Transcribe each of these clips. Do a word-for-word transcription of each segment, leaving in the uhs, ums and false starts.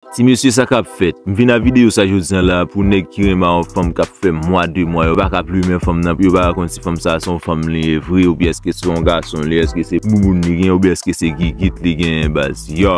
Ti mesye, sa k ap fèt? M vin ak videyo sa jodi a la pou nèg ki renmen yon fanm k ap fè mwa, de mwa, yo pa ka plimen fanm nan, pou yo pa ka konn si fanm sa se yon fanm li ye vre, oubyen èske se yon gason li, èske se bouboun li gen, oubyen èske se gigit li gen, baz. Yo,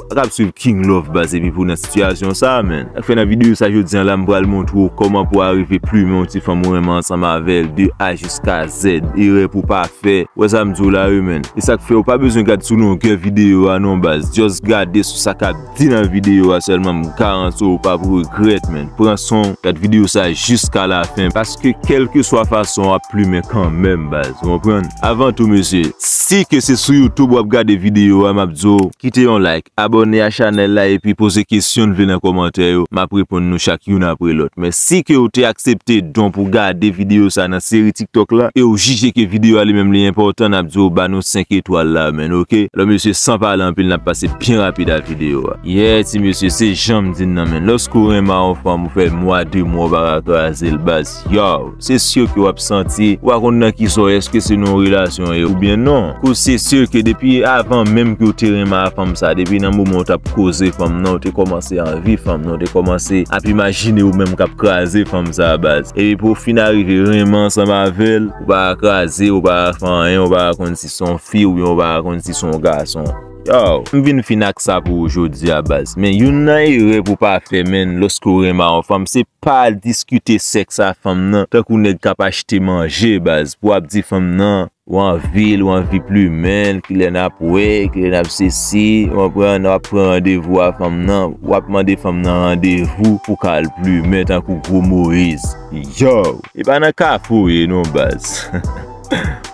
pa ka ap swiv King Love, baz, epi pou nan sitiyasyon sa, menn. Sa k fè nan videyo sa jodi a la, m pral montre w kòman pou w arive plimen yon ti fanm ou renmen ansanm avè l, de A jiska Z. Erè pou w pa fè. Wè sa m di w la, wi, menn. E sa k fè w pa bezwen gad sou longè videyo a non, baz. Just gade sou sa k ap di nan videyo a sèlman, m garanti w ou p ap regrèt, menn. Pran son w, gad videyo sa jiska lafen, paske kèlkeswa fason w ap plimen kanmenm, baz. Ou konprann? Avan tou, mesye, si ke se sou YouTube w ap gade videyo a, m ap di w, kite yon like, abòne a chanèl la, epi poze kesyon n vle nan kòmantè yo, m ap reponn nou chak youn apre lòt. Men si ke w te aksepte don pou gade videyo sa nan seri TikTok la, e w jije ke videyo a li menm li enpòtan, n ap di w ba nou senk etwal la, menn, oke? Alò, mesye, san pale anpil, n ap pase byen rapid a videyo a. Yeah, ti mesye, se jan m di n nan, menn. Lòske w renmen yon fanm, ou fè mwa, de mwa, ou pa ka kraze l, baz. Yo, se si ke w ap santi, ou pa konn nan ki sa w ye, èske se nan yon relasyon ye, oubyen non. Kou se si ke depi avan menm ke w te renmen a fanm sa, depi nan moman w t ap koze fanm nan, w te kòmanse anvi fanm nan, w te kòmanse ap imajine w menm k ap kraze fanm sa, baz. Epi pou w fin arive renmen ansanm avè l, ou pa ka kraze, ou pa ka fè anyen, ou pa ka konn si se yon fi oubyen ou pa ka konn si se yon gason. Yo, m vin fin ak sa pou ou jodi a, baz. Men youn nan erè pou w pa fè, menn, lòske w renmen a yon fanm, se pa al diskite sèks a fanm nan tankou nèg k ap achte manje, baz, pou w ap di fanm nan ou anvi l, ou anvi plimen l, kilè n ap wè, kilè n ap sesi, ou konprann, w ap pran randevou a fanm nan, w ap mande fanm nan randevou pou w ka al plimen tankou gwo Moyiz. Yo, e pa nan kafou w ye non, baz.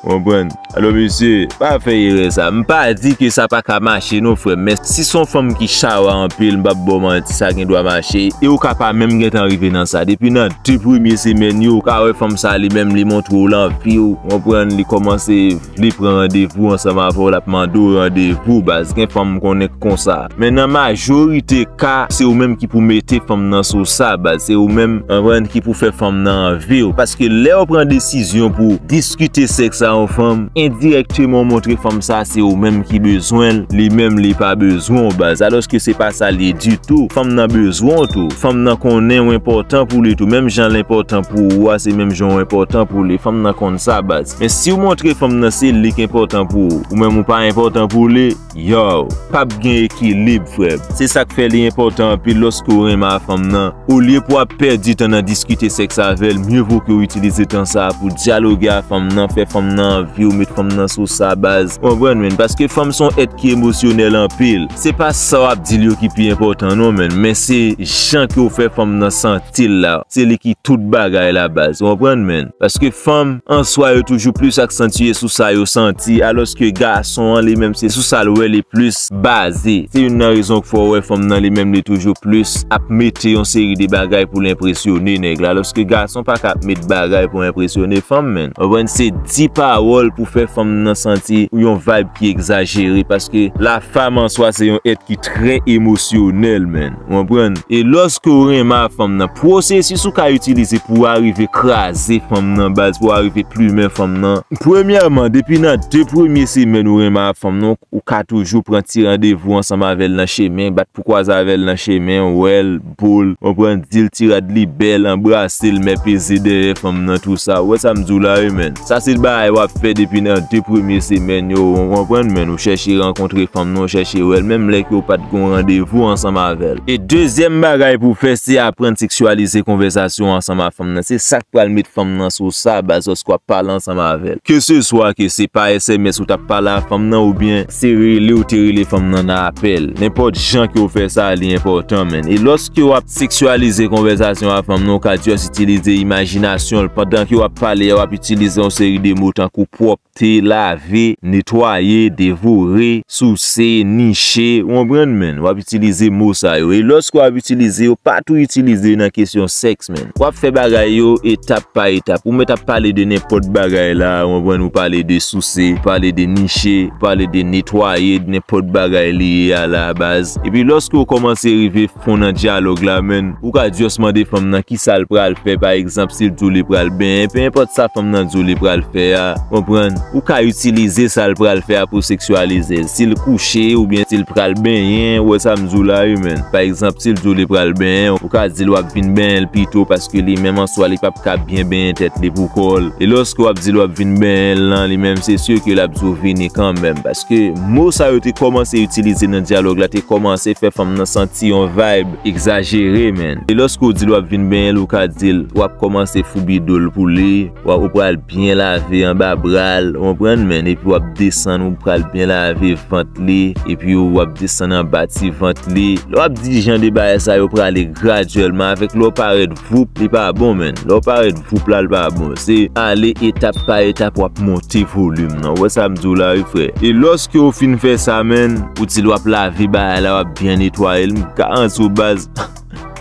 Ou konprann? Alò, mesye, pa fè erè sa. M pa di ke sa pa ka mache non, frè m, men si se yon fanm ki chawa anpil, m p ap ba w manti, sa gen dwa mache, e ou ka pa menm gentan rive nan sa. Depi nan de premye semèn yo, ou ka wè fanm sa li menm, li montre w l anvi w, ou konprann, li kòmanse vle pran randevou ansanm avè w, l ap mande w randevou, baz. Gen fanm m konnen k konsa. Men nan majorite ka, se ou menm ki pou mete fanm nan sou sa, baz. Se ou menm, ou konprann, ki pou fè fanm nan anvi w. Paske lè w pran desizyon pou diskite sèks a yon fanm, endirèkteman w montre fanm sa se ou menm ki bezwen l, li menm li pa bezwen w, baz. Alòske se pa sa l ye ditou. Fanm nan bezwen w tou. Fanm nan konnen w enpòtan pou li tou. Menm jan l enpòtan pou ou a, se menm jan w enpòtan pou li. Fanm nan konn sa, baz. Men si w montre fanm nan se li k enpòtan pou ou, ou menm ou pa enpòtan pou li, yo, p ap gen ekilib, frè m. Se sa k fè li enpòtan anpil lòske w renmen a fanm nan. Olye pou w ap pèdi tan nan diskite sèks avè l, mye vo ke w itilize tan sa a pou dyaloge a fanm nan, fè fanm nan anvi w, met fanm nan sou sa, baz. Ou konprann, menn? Paske fanm se yon èt ki emosyonèl anpil. Se pa sa w ap di l yo ki pi enpòtan non, menn, men se jan ke w fè fanm nan santi l la. Se li ki tout bagay la, baz. Ou konprann, menn? Paske fanm, an swa, yo toujou plis aksantye sou sa yo santi, alòske gason an, li menm, se sou sa l wè li plis baze. Se youn nan rezon k fè w wè fanm nan, li menm, li toujou plis ap mete yon seri de bagay pou l enpresyone nèg la, alòske gason pa ka ap met bagay pou enpresyone fanm, menn. Ou konprann? Se di pawòl pou fè fanm nan santi yon vibe ki egzajere, paske la femme an swa se yon èt ki trè emosyonèl, menn. Ou konprann? E lòske w renmen a fanm nan, pwosesis ou ka itilize pou w arive kraze fanm nan, baz, pou w arive plimen fanm nan. Premyèman, depi nan de premye semèn ou renmen a fanm nan, ou ka toujou pran ti randevou ansanm avè l nan chemen, bat pou kwaze avè l nan chemen, wè l, bo l, ou konprann, di l ti rad li bèl, anbrase l, men peze dèyè fanm nan, tou sa. Ou wè sa m di w la, wi, menn. Sa se bagay w ap fè depi nan de premye semèn yo, ou konprann, menn. Ou chèche rankontre fanm nan, ou chèche wè l, menm lè ke w pa t gen yon randevou ansanm avè l. E dezyèm bagay pou w fè, se aprann seksyalize konvèsasyon ansanm a fanm nan. Se sa k pral met fanm nan sou sa, baz, lòske w ap pale ansanm avè l. Keseswa ke se pa S M S ou t ap pale a fanm nan, oubyen se rele ou te rele fanm nan nan apèl. Nenpòt jan ke w fè sa, li enpòtan, menn. E lòske w ap seksyalize konvèsasyon a fanm nan, ou ka just itilize imajinasyon l. Pandan ke w ap pale a, w ap itilize yon seri de mo tankou pwòpte, lave, netwaye, devore, souse, niche, ou konprann, menn? W ap itilize mo sa yo. E lòske w ap itilize yo, pa tou itilize yo nan kesyon sèks, menn. W ap fè bagay yo etap pa etap. Ou mèt ap pale de nenpòt bagay la, ou konprann, ou pale de souse, ou pale de niche, ou pale de netwaye, de nenpòt bagay li ye a la, baz. Epi lòske w kòmanse rive fon nan dyalòg la, menn, ou ka just mande fanm nan kisa l pral fè, pa egzanp, si l di w li pral benyen, pe enpòt sa fanm nan di w li pral fè a, konprann? Ou ka itilize sa l pral fè a pou seksyalize l. Si l kouche oubyen si l pral benyen, ou wè sa m di w la wi, menn. Pa egzanp, si l di w li pral benyen, ou ka di l w ap vin benyen l pito paske li menm an swa li p ap ka byen benyen tèt li pou kò l. E lòske w ap di l w ap vin benyen l lan, li menm se si ke l ap di w vini kanmenm. Paske mo sa yo te kòmanse itilize nan dyalòg la te kòmanse fè fanm nan santi yon vibe egzajere, menn. E lòske w di l w ap vin benyen l, ou ka di l w ap kòmanse foubido l pou li, w ap, ou pral byen lave anba bra l, ou konprann, menn, epi w ap desann, ou pral byen lave vant li, epi w ap desann anba ti vant li. Lè w ap di jan de bagay sa yo prale gradyèlman, avèk lè w parèt voup, li pa bon, menn. Lè w parèt voup la, li pa bon. Se ale etap pa etap, w ap monte volim nan. Ou wè sa m di w la, wi, frè. E lòske w fin fè sa, menn, ou di l w ap lave bagay la, w ap byen netwaye l, m garanti w, baz,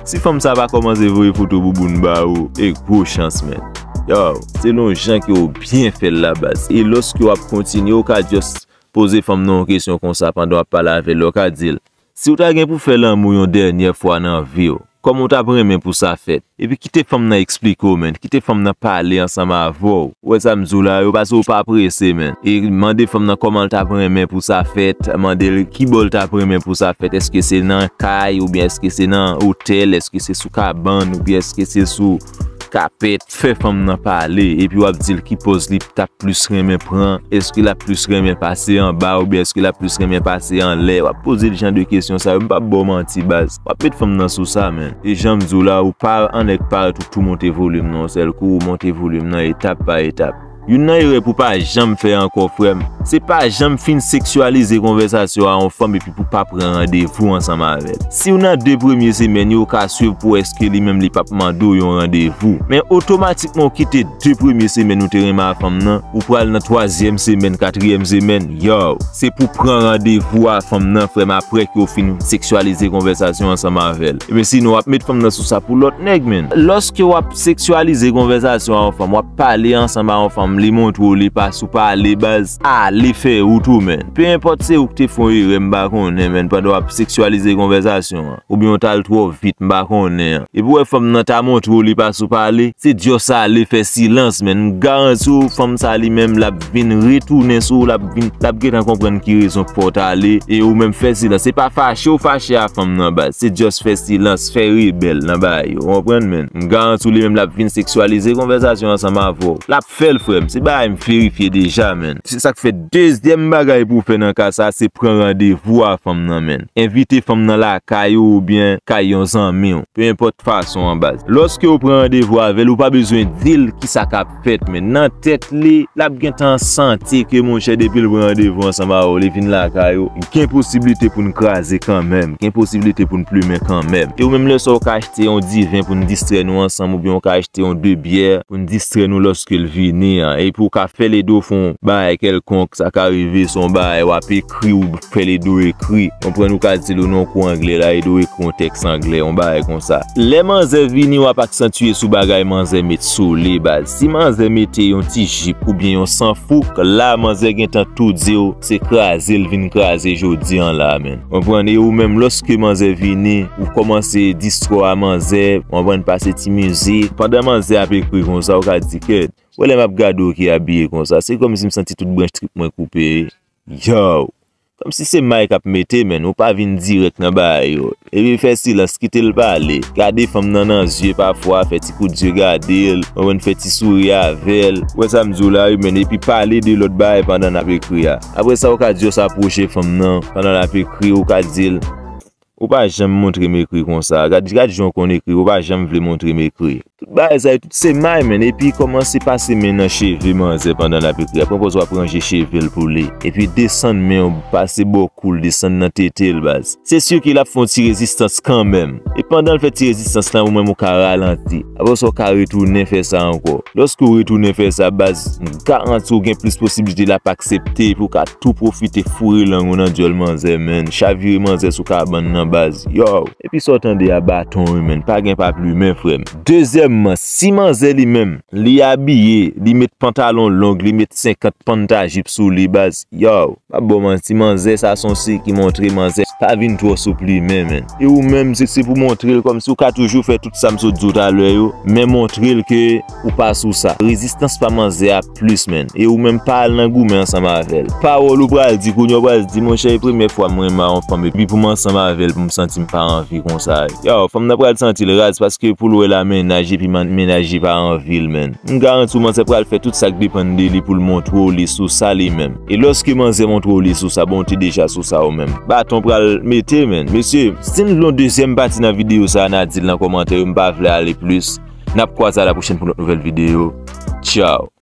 si fanm sa pa kòmanse voye foto bouboun ba ou, e gwo chans, menn. Yo, selon jan ke w byen fè l la, baz. E lòske w ap kontinye, ou ka just poze fanm nan yon kesyon konsa pandan w ap pale avè l, ou ka di l, si w ta gen pou fè lanmou yon dènyè fwa nan vi w, kòman w t ap renmen pou sa fèt? Epi kite fanm nan eksplike w, menn. Kite fanm nan pale ansanm avè w. Ou wè sa m di w la, yo, paske w pa prese, menn. E mande fanm nan kòman l t ap renmen pou sa fèt, mande l ki bò l t ap renmen pou sa fèt. Èske se nan kay, oubyen èske se nan otèl, èske se sou kabann, oubyen èske se sou kapèt? Fè fanm nan pale, epi w ap di l ki pòz li t ap plis renmen pran. Èske l ap plis renmen pase anba, oubyen èske l ap plis renmen pase anlè? W ap poze l jan de kesyon sa yo, m p ap ba w manti, baz. W ap met fanm nan sou sa, menn. E jan m di w la, ou pa annèk parèt ou tou monte volim nan yon sèl kou, ou monte volim nan etap pa etap. Youn nan erè pou pa janm fè ankò, frè m, se pa janm fin seksyalize konvèsasyon a yon fanm epi pou pa pran randevou ansanm avè l. Si w nan de premye semèn yo, ou ka swiv pou èske li menm li p ap mande w yon randevou. Men otomatikman ou kite de premye semèn ou te renmen a fanm nan, ou pral nan twazyèm semèn, katriyèm semèn, yo, se pou pran randevou a fanm nan, frè m, apre ke w fin seksyalize konvèsasyon ansanm avè l. Ebyen sinon, w ap met fanm nan sou sa pou lòt nèg, menn. Lòske w ap seksyalize konvèsasyon a yon fanm, w ap pale ansanm a yon fanm, li montre w li pa sou pale, baz, ale fè wout ou, menn. Pe enpòt se ou ki te fè yon erè, m pa konnen, menn, pandan w ap seksyalize konvèsasyon an. Oubyen w t al twò vit, m pa konnen. Epi w wè fanm nan ta montre w li pa sou pale, se just ale fè silans, menn. M garanti w, fanm sa li menm, l ap vin retounen sou w, l ap vin, l ap gentan konprann ki rezon k fè w t ale, e ou menm fè silans. Se pa fache w fache a fanm nan, baz. Se just fè silans, fè rebèl nan bagay yo, w konprann, menn? M garanti w, li menm, l ap vin seksyalize konvèsasyon ansanm avè w. L ap fè l, frè m. Se bagay m verifye deja, menn. Se sa k fè dezyèm bagay pou w fè nan ka sa, se pran randevou a fanm nan, menn. Envite fanm nan lakay ou oubyen kay yon zanmi w. Pe enpòt fason an, baz. Lòske w pran randevou avè l, ou pa bezwen di l kisa k ap fèt, menn. Nan tèt li, l ap gentan santi ke, monchè, depi l pran randevou ansanm avè w, li vin lakay ou, gen posiblite pou n kraze kanmenm, gen posiblite pou n plimen kanmenm. E ou menm, lè sa w ka achte yon diven pou n distrè nou ansanm, oubyen w ka achte yon de byè pou n distrè nou lòske l vini an. Epi w ka fè lede w fè yon bagay kèlkonk, sa ka rive se yon bagay w ap ekri, ou fè lede w ekri. Konprann, ou ka di l ou nan yon kou anglè la, ede w ekri yon tèks anglè, yon bagay konsa. Lè manzè vini, w ap aksantye sou bagay manzè met sou li, baz. Si manzè mete yon ti jip oubyen yon sanfouk, la manzè gentan tou di w se kraze l vin kraze jodi an la, menn. Konprann, e ou menm, lòske manzè vini, ou kòmanse distrè a manzè, konprann, pase ti mizik. Pandan manzè ap ekri konsa, ou ka di, kèt, wè lè m ap gade w ki abiye konsa, se kòmsi m santi tout branch trip mwen koupe. Yo! Kòmsi se may k ap mete, menn, ou pa vin dirèk nan bagay yo. Epi fè silans, kite l pale. Gade fanm nan nan zye pafwa, fè ti kout zye gade l, konprann, fè ti souri avè l. Ou wè sa m di w la, wi, menn, epi pale de lòt bagay pandan n ap ekri a. Apre sa, ou ka just apwoche fanm nan pandan l ap ekri, ou ka di l, ou pa janm montre m ekri konsa. Gad, gad jan w konn ekri, ou pa janm vle montre m ekri. Tout bagay sa yo, tout se may, menn. Epi kòmanse pase men nan cheve manzè pandan l ap ekri a. Pran pòz w ap ranje cheve l pou li. Epi desann men w, pase bò kou l, desann nan tete l, baz. Se si ke l ap fè yon ti rezistans kanmenm. E pandan l fè ti rezistans lan, ou menm ou ka ralanti. Apre sa, w ka retounen fè sa ankò. Lòske w retounen fè sa, baz, m garanti w gen plis posiblite l ap aksepte, epi w ka tou pwofite foure lang ou nan dyòl manzè, menn. Chavire manzè sou kabann nan. Baz, yo. Epi sa w tande a baton, wi, menn. Pa gen pa plimen, frè m. Dezyèmman, si manzè li menm, li abiye, li met pantalon long, li met senkant panta jip sou li, baz, yo. Pa ba w manti, manzè sa se yon siy ki montre manzè pa vin twò sou plimen, menn. E ou menm, se, se pou montre l kòmsi ou ka toujou fè tout sa m sot di w talè yo, men montre l ke ou pa sou sa. Rezistans pa manzè a plis, menn. E ou menm pa al nan goumen ansanm avè l. Pawòl ou pral di kounye a, ou pral di, monchè, e premyè fwa m renmen yon fanm, epi pou m ansanm avè l, pou m santi m pa anvi konsa. Yo, fanm nan pral santi l raz paske pou l wè l a mennaj, epi man-, mennaj li pa anvi l, menn. M garanti w, manzè pral fè tout sa k depann de li pou l montre w li sou sa li menm. E lòske manzè montre w li sou sa, bon, ou te deja sou sa ou menm. Baton pral mete, menn. Mesye, si n vle yon dezyèm pati nan videyo sa a, n a di l nan kòmantè yo, m pa vle ale plis. N ap kwaze a la pwochèn pou lòt nouvèl videyo. Tchaw.